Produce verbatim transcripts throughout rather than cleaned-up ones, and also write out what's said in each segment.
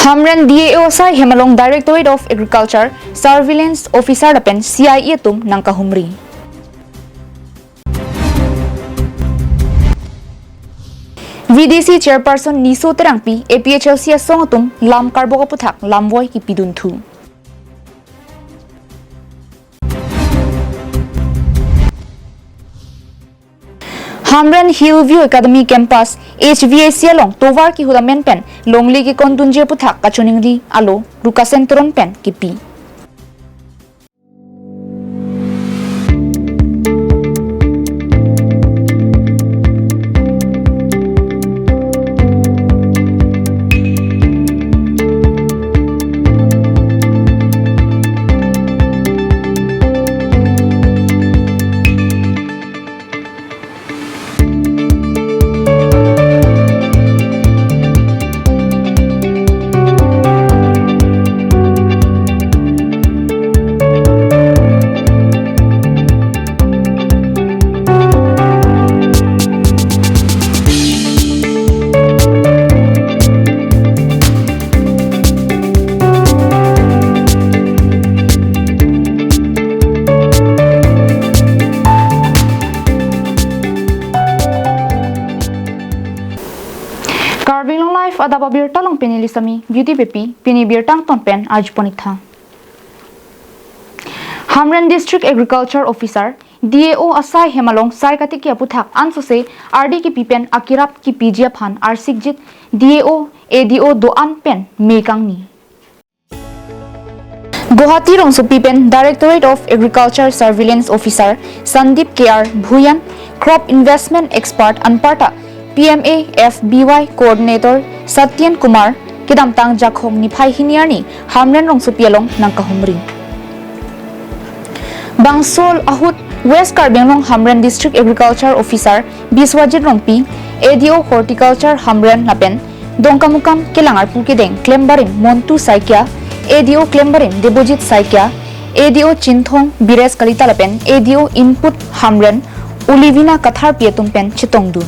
Hamren D A O asai hem along Directorate of Agriculture Surveillance Officer lapen C I A atum nangkahumri. V D C Chairperson Niso Terangpi A P H L C asong atum lam karbok aputhak lamvoi kipidunthu. Hamren Hillview Academy Campus H V A C along tovar kihut amen pen longle kekondunji aputhak kachiningri alo Rukasen Teron pen kipi. Karbi Anglong Live adap abirta along pini Lisami Beauty Beypi, pini birta angton pen arjupon-ik tha. Hamren District Agriculture Officer, D A O asai hem along sai katiki aputhak ansose ardi kipi pen akirap kipiji aphan arsikjit D A O, A D O do-an pen me kangni. Guwahati rongsopi pen Directorate of Agriculture Surveillance Officer Sandeep K R Bhuyan, Crop Investment Expert anparta P M A F B Y Coordinator Satyen Kumar, kedamtang Jakhong niphai hini arni Hamren rongsopi along nangkahumri. Bangso ahut West Karbi Anglong Hamren District Agriculture Officer Biswajit Rongpi, A D O Horticulture Hamren lapen Dongkamukam kelang arpu kedeng klembarim Montu Saikia, A D O klembarim Debojit Saikia, A D O Chinthong Bires Kalita lapen A D O Input Hamren Olivina Katharpi atum pen chetongdun.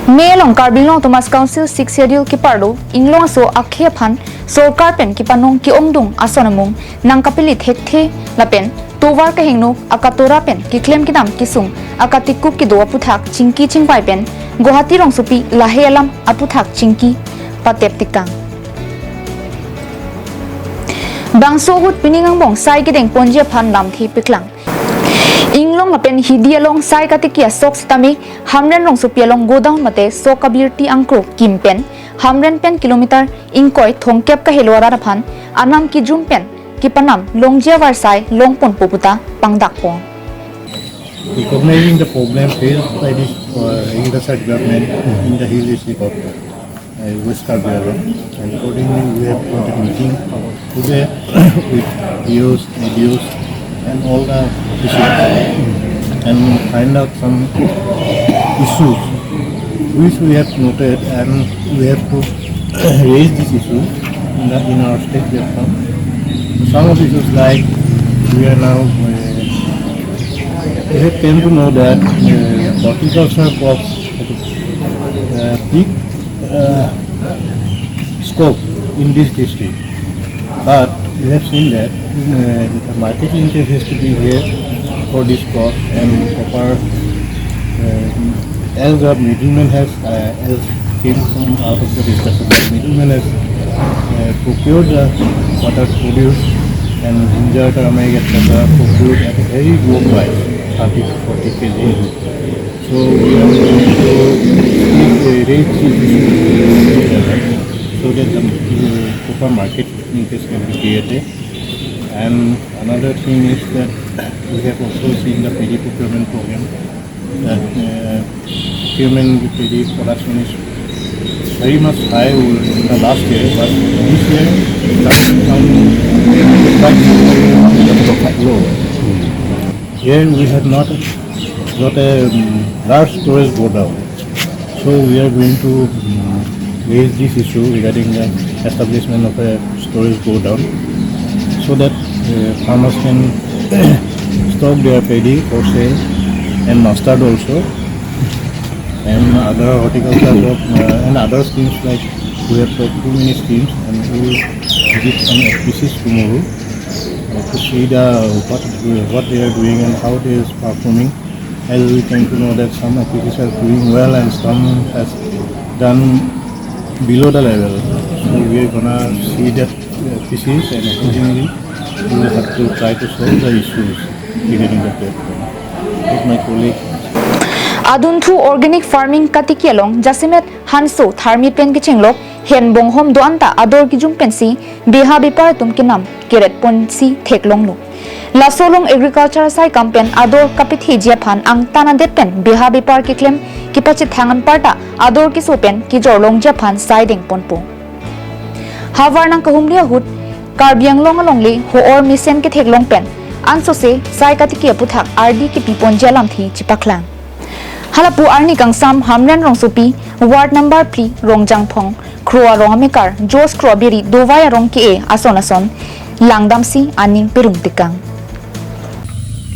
Me along Karbi Anglong Autonomous Council Sixth Schedule keparlo inglong aso akhei aphan sorkar pen kepanong ke-ongdung ason amung nangkapili thekthe lapen tovar kehingno akatora pen keklem kedam kesung akatikup kedo aputhak chingki chingvai pen Guwahati rongsopi lahei alam aputhak chingki patep tekang. Bangso ahut pining angbong sai kedeng ponji aphan lamthe paklang. Inglong lapen hidi along sai katiki asok sitame Hamren rongsopi along godown mate sok abirti angkrok kim pen Hamren pen kilometer ingkoi thomkep kahelo arat aphan anam kijum pen kepanam longji avarsai longponpo puta pangdakpo. Recognizing the problem faced by the uh, agriculture department in the hill district of uh, West Karbi Anglong. And accordingly, we have got a meeting today with D Os, A D Os, and all the officials and find out some issues which we have noted, and we have to raise this issue in, the, in our state platform. Some of the issues like we are now uh, we have came to know that uh, horticulture crops have a big uh, scope in this district. But we have seen that uh, the market interest has to be here for this crop and proper, uh, as the middleman has, uh, as came from out of the discussion, the middleman has uh, procured the water produce and ginger, turmeric, et cetera procured at a very low price, thirty to forty K G. So we are going to speak, uh, raise this issue so that the uh, proper market interest can be created. And another thing is that we have also seen the P D procurement program, that uh, procurement P D production is very much high in the last year, but this year it has come quite low. Here we have not got a um, large storage godown. So we are going to um, raise this issue regarding the establishment of a storage godown so that uh, farmers can stock their paddy for sale and mustard also. and other horticulture work, uh, and other schemes, like we have got too many schemes, and we will visit some F P Cs tomorrow, uh, to see the, what, what they are doing and how they is performing. As we came to know that some F P Cs are doing well and some has done below the level. So we are gonna see that, uh, F P Cs, and accordingly we will have to try to solve the issues regarding the platform with my colleague. Adunthu organic farming katiki along jasemet hanso tharmi pen kechenglok hen bonghom do-an ta ador kijum pensi beha bepar atum kenam keret ponsi theklonglo. Laso along agriculture asai kam pen ador kapetheji aphan angtan adet pen beha bepar keklem kepachethang anparta ador keso pen kejorlongji aphan sai dengponpo. Havar nangkahumri ahut Karbi Anglong alongle ho-or mesen ketheklong pen ansose sai katiki aputhak ardi kepiponji alamthe chepaklang. Halapu arni kangsam Hamren Rongsopi, ward number phli Rongjangphong, Kro arong amekar Jos Kro Biri dovai arong ke-e ason ason langdamsi aning perung tekang.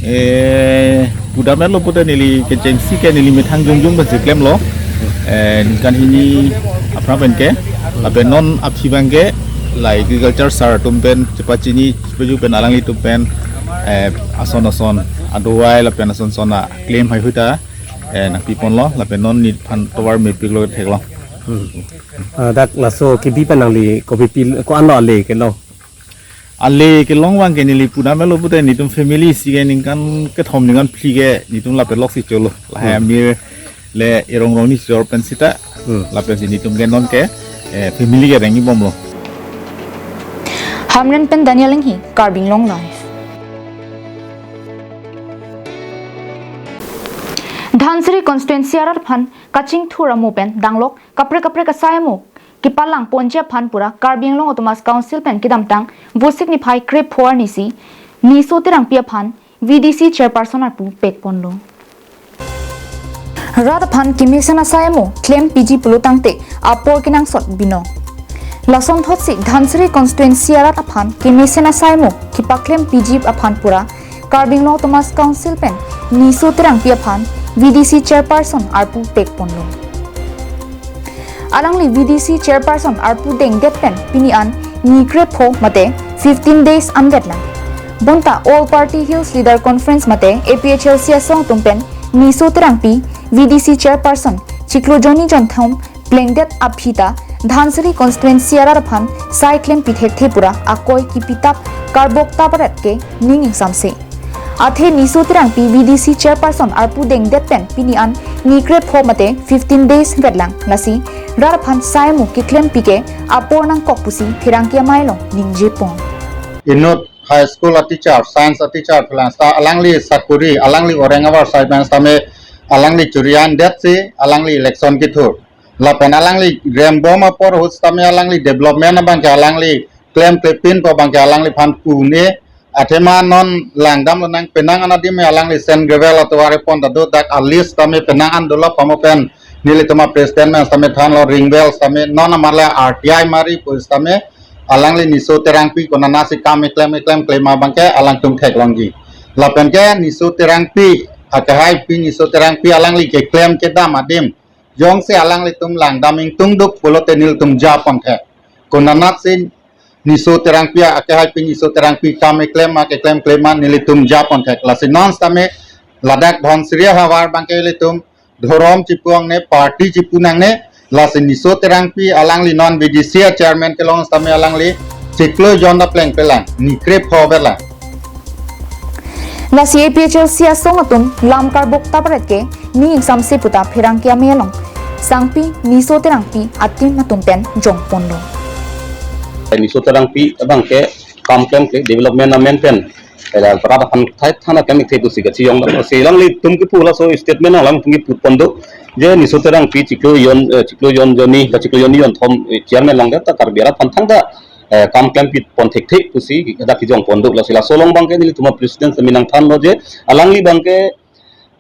Eh, pudamlo pute neli kechengsi ke neli methang jongjong pensi klemlo. Eh, ningkan hini aphrang pen ke, lapen non aphi abang ke la agriculture sir atum pen chepachini chepaju pen alanglitum pen, eh, ason ason adovai lapen ason ason a claim haihui ta, eh, nangpiponlo, lapen non neliphan tovar mepiklo theklong. Hmm. Ah, dak laso kebi pen nangli kopi pil ko-anlo ale kelong? Ale kelong abang ke neli pudamlo pute netum family isi ke ningkan kethom ningkan phli ke netum lapen loksi cholo. Lahai Hmm. amir le erong rong ni chor pen sita. Hmm. Lapensi netum ke non ke, eh, family ke rengji bomlo. Hamren pen Daniel Enghi, Karbi Anglong Live. Dhansiri constituency arat aphan kachingthur amo pen danglok kaprek kaprek asai amo kepalang ponji aphan pura Karbi Anglong Autonomous Council pen kedamtang Vosik niphai krepho arnisi Niso Terangpi aphan V D C chairperson arpu pekponlo. Rat aphan kemesen asai amo klempiji pulo tangte apor kenangsot binong. Lasonthotsi Dhansiri constituency arat aphan kemesen asai amo kepaklempiji aphan pura Karbi Anglong Autonomous Council pen Niso Terangpi aphan V D C chairperson arpu pekponlo. Alangli V D C chairperson arpu dengdet pen pini an ni krepho mate fifteen days anvetlang. Bonta All Party Hills Leader Conference mate A P H L C asong atum pen Niso Terangpi V D C chairperson chiklo jonni jonthom plengdet aphi ta Dhansiri constituency arat aphan sai klempi thekthe pura akoi kepitap karbok tap arat ke ning ingsamse. Athe Niso Terangpi V D C chairperson arpu dengdet pen pini an ni krepho mate fifteen days vetlang, lasi rat aphan sai amo keklempi ke apor nangkok pusi pherangke amei along ningjepon. Inut high school a teacher, science a teacher phelang seta alangli sakuri, alangli orang abar sai pen sitame alangli churi-andetsi alangli election kethur. Lapen alangli rembom apor ahut sitame alangli development abang ke alangli klemklepinpo abang ke alangliphan pu un-e. Athema non langdamlo nang penang an adim alangli sand gravel atovar epon ta do, dak a list tame penang an dolo pamo pen nelitum a president pen sitame thanlo, ring well sitame non amala R T I mari pu sitame alangli Niso Terangpi konatsi kam keklem keklem klem abang ke alangtum theklongji. Lapen ke Niso Terangpi, akehaipi Niso Terangpi alangli keklem kedam adim jongsi alanglitum langdam ingtungduk pulote nelitum japon thek. Konatsi Niso Terangpi, akehaipi Niso Terangpi kam keklem ma keklem klem ma nelitum japon thek. Lasi non sitame ladak Dhansiri ahavar abang ke ilitum dhorom chipu nangne, party chipu nangne, lasi Niso Terangpi alangli non V D C a chairman kelong sitame alangli chiklo jon ta plengpelang, ni krepho vetlang. Lasi A P H L C asong atum lam karbok tap arat ke ning ingsamse puta pherangke amei along sangpi Niso Terangpi a team atum pen jongponlo. Niso Terangpi abang ke kam klemkle development amen pen ela rat aphan thai thana klemkle pusi kachiyong lo. Si alanglitum kipu laso statement alangtum kipupon do je Niso Terangpi chiklo jon, eh, chiklo jon jonni, ta chiklo jonni jonthom, eh, chairman longdet ta Karbi arat aphan thangta, eh, kam klempipon thekthe pusi dak kejongpon do. Lasi laso along abang ke nelitum a president sitame nangthanlo je alangli abang ke,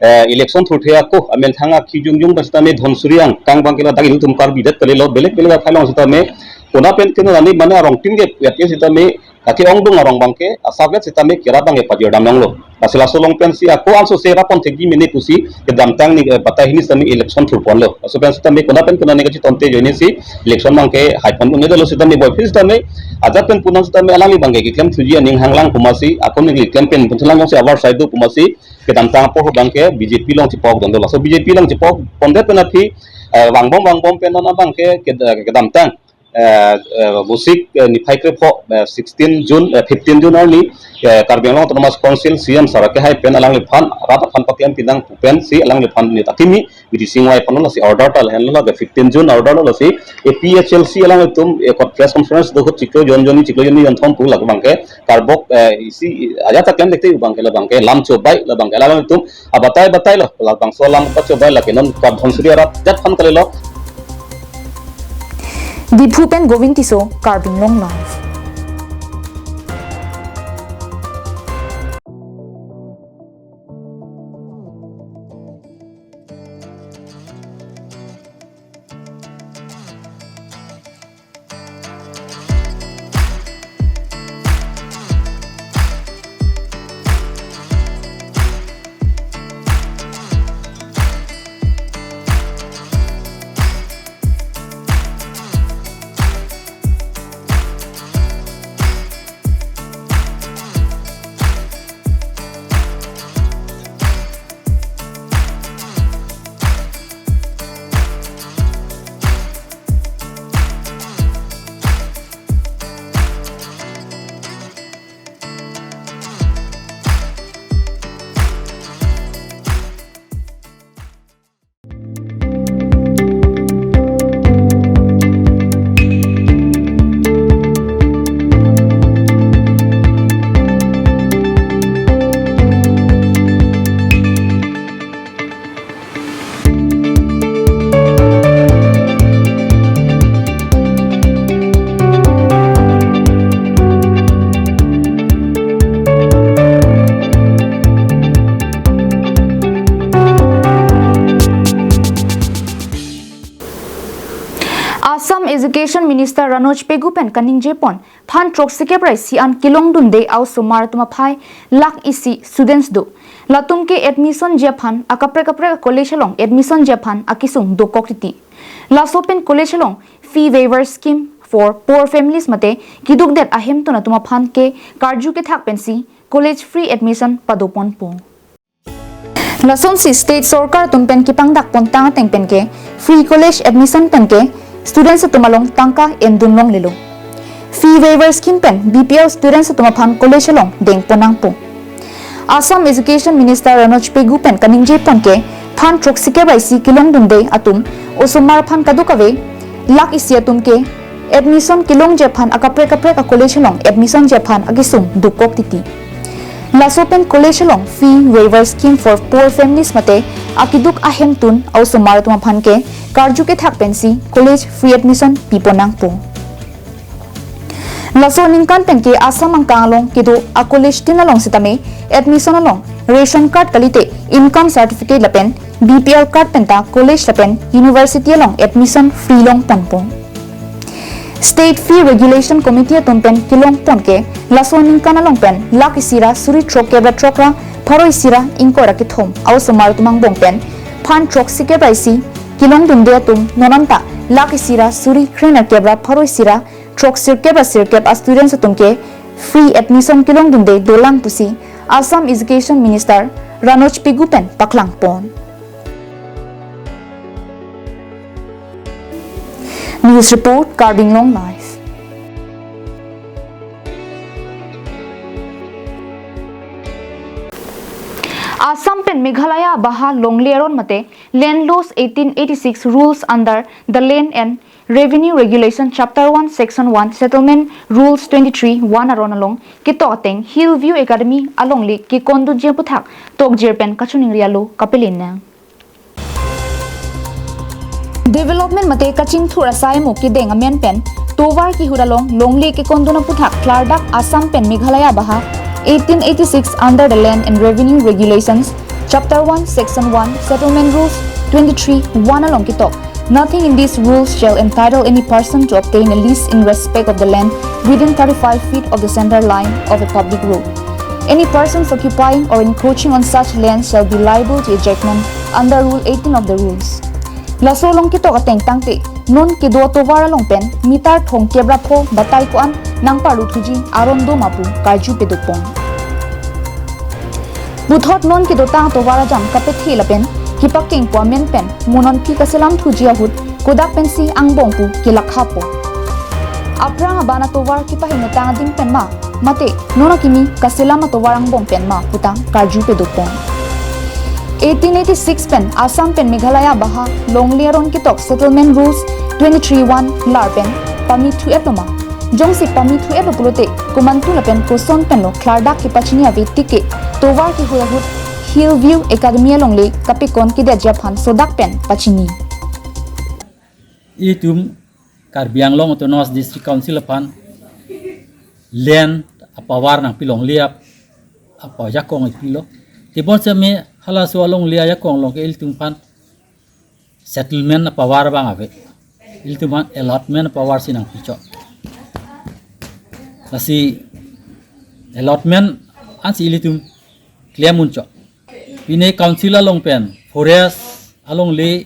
eh, election thurthe ako amen thang akhi jongjong ba sitame Dhansiri angkang abang ke ladak ilitum Karbi det kalilo, belek belek akhai along sitame Konat pen ke non ani mane arong tin ke yat ke sitame kake-ongdung arong abangke asapvet sitame kerap abangke pajir damlonglo. Lasi laso along pensi ako anso se rapon thekji mene pusi kedamtang ni, eh, batai hini sitame election thurponlo. Laso pen sitame konat pen konat ni kachitonte ajoine si election abangke haipon un-edetlo sitame boiphi sitame ajat pen pu nang sitame alangli abangke keklem thuji aning hanglang pu masi ako ni keklem pen pun selang si avar saidu pu masi kedamtang apor abangke B J P along chepokdunlo. Laso B J P along chepokpondet pen aphi, eh, vangbom vangbom pen non abangke ked-, kedamtang, eh, eh, Vosik, eh, niphai krepho, eh, sixteen June, eh, fifteen June arni, eh, Karbi Anglong Autonomous Council C M sir akehai pen alangliphan rat aphan paklem pinang pu pensi alangliphan ni takimi B D C ingvai ponlo, lasi order ta lahenlo, lake fifteen June order lo, lasi A P H L C alanglitum, eh, kot press conference do ahut chiklo jon jonni chiklo jonni jonthom pu lake abangke karbok, eh, isi ajat ta klem dekte abangke labangke lam chobai labangke alanglitum abatai batailo, labangso lam pachobai lake non kap Dhonsiri arat jat aphan kalilo. Diphu pen Govind Tisso, Karbi Anglong Live. Assam Education Minister Ranoj Pegu pen kaningjepon phan throksikep ra isi an kelongdunde a-osomar atum aphai lakh isi students do. Latum ke admission ji aphan akaprek kaprek college along admission ji aphan akesung dokok titi. Laso pen college along fee waiver scheme for poor families mate kedukdet ahemtun atum aphan ke karju kethak pensi college free admission padoponpo. Lasonsi state sorkar atum pen kepangdakpon tang ateng pen ke free college admission pen ke students atum along tangka endun longlelo. Fee waiver scheme pen B P L students atum aphan college along dengpon nangpo. Assam Education Minister Ranoj Pegu pen kaningjepon ke phan throksikep ra isi kelongdunde atum osomar aphan kadokave lakh isi atum ke admission kelongji aphan akaprek kaprek a-college along admission ji aphan akesung dokok titi. Laso pen college along fee waiver scheme for poor families mate akeduk ahemtun a-osomar atum aphan ke karju kethak pensi college free admission pipon nangpo. Laso aningkan pen ke Assam angkang along kedo a-college tin along sitame admission along ration card kalite income certificate lapen B P L card penta college lapen university along admission free longponpo. State Fee Regulation Committee atum pen kelongpon ke laso aningkan along pen lakh isi ra suri throkkep ra throk ra pharo isi ra ingkoi ra kethom a-osomar atum angbong pen phan throksikep ra isi kelongdunde atum non anta lakh isi ra suri krenerkep ra pharo isi ra throksirkep ra sirkep a-students atum ke free admission kelongdunde dolang pusi Assam Education Minister Ranoj Pegu pen paklangpon. News report, Karbi Anglong Live. Assam pen Meghalaya abaha longle aron mate Land Laws eighteen eighty-six rules under the Land and Revenue Regulation Chapter one, Section one, Settlement Rules twenty-three one aron along ketok ateng Hillview Academy alongle kekondunji aputhak tokjir pen kachiningri alo kapelin nang. Development mate kachingthur asai mo kedeng amen pen tovar kehut along longle kekondun aputhak klardak Assam pen Meghalaya abaha eighteen eighty-six under the Land and Revenue Regulations, Chapter one, Section one, Settlement Rules twenty-three one along ketok Nothing in these rules shall entitle any person to obtain a lease in respect of the land within thirty-five feet of the center line of a public road. Any persons occupying or encroaching on such land shall be liable to ejectment under Rule eighteen of the rules. Laso along ketok ateng tangte, non kedo atovar along pen meter thomkep ra pho batai ko-an nangparlu thuji aron do ma pu karju pedopon. Puthot non kedotang atovar ajam kapethe lapen kepakeng pu amen pen mo non phi kaselam thuji ahut kodak pensi angbong pu kelakhapo. Aphrang aban atovar kepahingno tang adim pen ma, mate non akimi kaselam atovar angbong pen ma putang karju pedopon. Eighteen eighty-six pen Assam pen Meghalaya baha longle aron ketok Settlement Rules twenty-three one lar pen pamithu-etlo ma? Jongsi pamithu-etlo pulote, komantu lapen koson penlo klardak kepachini ave tik ke tovar kehut ahut Hillview Academy alongle kapekon kedetji aphan sodak pen pachini. Itum Karbi Anglong Autonomous District Council aphan land apower nangpi longle ap-, apa jakong ipilo. Tebon seme halaso alongle ajakong along ke ilitum aphan settlement apower abang ave. Ilitum aphan allotment apower si nangpichot. Lasi allotment ansi ilitum klem unchot. Pine council along pen forest alongle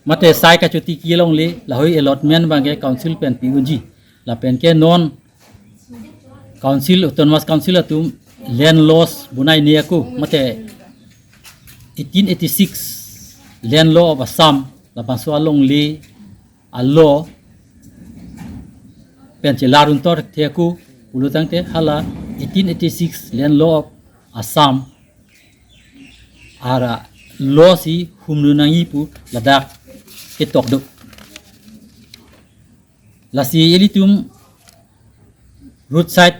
mate sai kachoti kelongle lahei allotment abangke council pen pi unji. Lapen ke non council, Autonomous Council atum land laws bonaine ako, mate eighteen eighty-six Land Law of Assam, labangso alongle a-law pen chelar untor the ako pulo tangte hala eighteen eighty-six Land Law of Assam ara law si humnu nangji pu ladak ketok do. Lasi ilitum roadside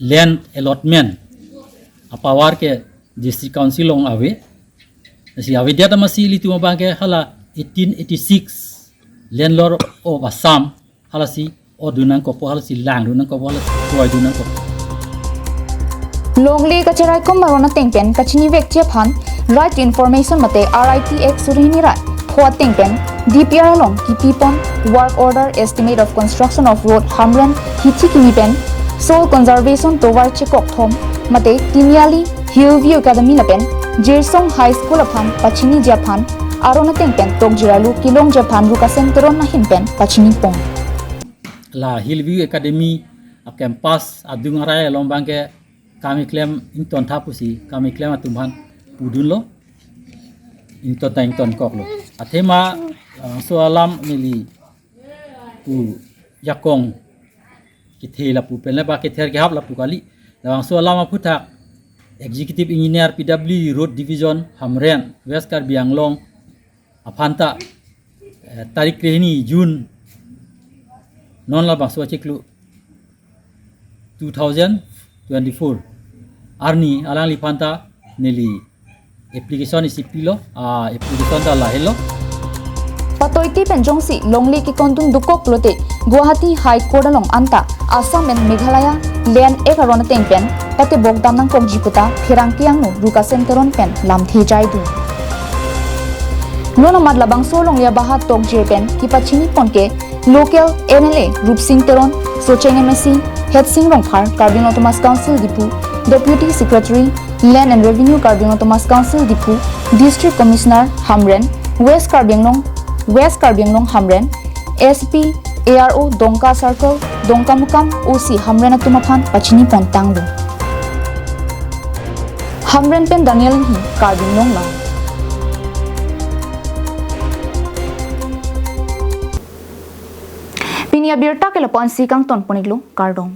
land allotment apower ke District Council along ave. Lasi avedet amatsi ilitum abangke hala eighteen eighty-six Land Law of Assam halasi odun nangkokpo, halasi langdun nangkokpo, halasi kroidun nangkokpo. Longle kacharaikom aron ateng pen kachinivekji aphan Right to Information mate R I T Act suri hini ra pho ateng pen D P R along kipipon work order, estimate of construction of road, Hamren hithi kimi pen soil conservation tovar chekok thom mate Tiniali Hillview Academy lapen Jirsong High School aphan pachiniji aphan aron ateng pen tokjir arlo kelongji aphan Rukasen Teron ahin pen pachinipon. La Hillview Academy a-campus adung arai along abangke kam keklem ingtontha pusi kam keklem atum aphan pudunlo, ingtontha ingtonkoklo. Athema, ah, so alam neli pu jakong kethe lapu pen le ba kether kehap lapu kali. Labangso alam aphuthak Executive Engineer P W D Road Division Hamren, West Karbi Anglong aphanta, eh, tarik krehini June non labangso achiklo two thousand twenty-four arni alangliphanta neli application isi pilo, ah, application ta lahelo. Patoiti pen jongsi longle kekondun dokok pulote Guwahati High Court along anta Assam and Meghalaya Land Act aron ateng pen patebok dam nangkokji puta pherangke angno Rukasen Teron pen lamthe jaidun. Non amat labangso longle abaha tokjir pen kepachinipon ke local M L A Rupsing Teron, Socheng M A C Hetsing Rongphar, Karbi Anglong Autonomous Council Diphu, Deputy Secretary Land and Revenue Karbi Anglong Autonomous Council Diphu, District Commissioner Hamren, West Karbi Anglong, West Karbi Anglong Hamren, S P, A R O Dongka Circle, Dongkamukam, O C Hamren atum aphan pachinipon tanglo. Hamren pen Daniel Enghi, Karbi Anglong Now. Pini abirta ke lapu-ansi kangtonpon-iklo, kardom.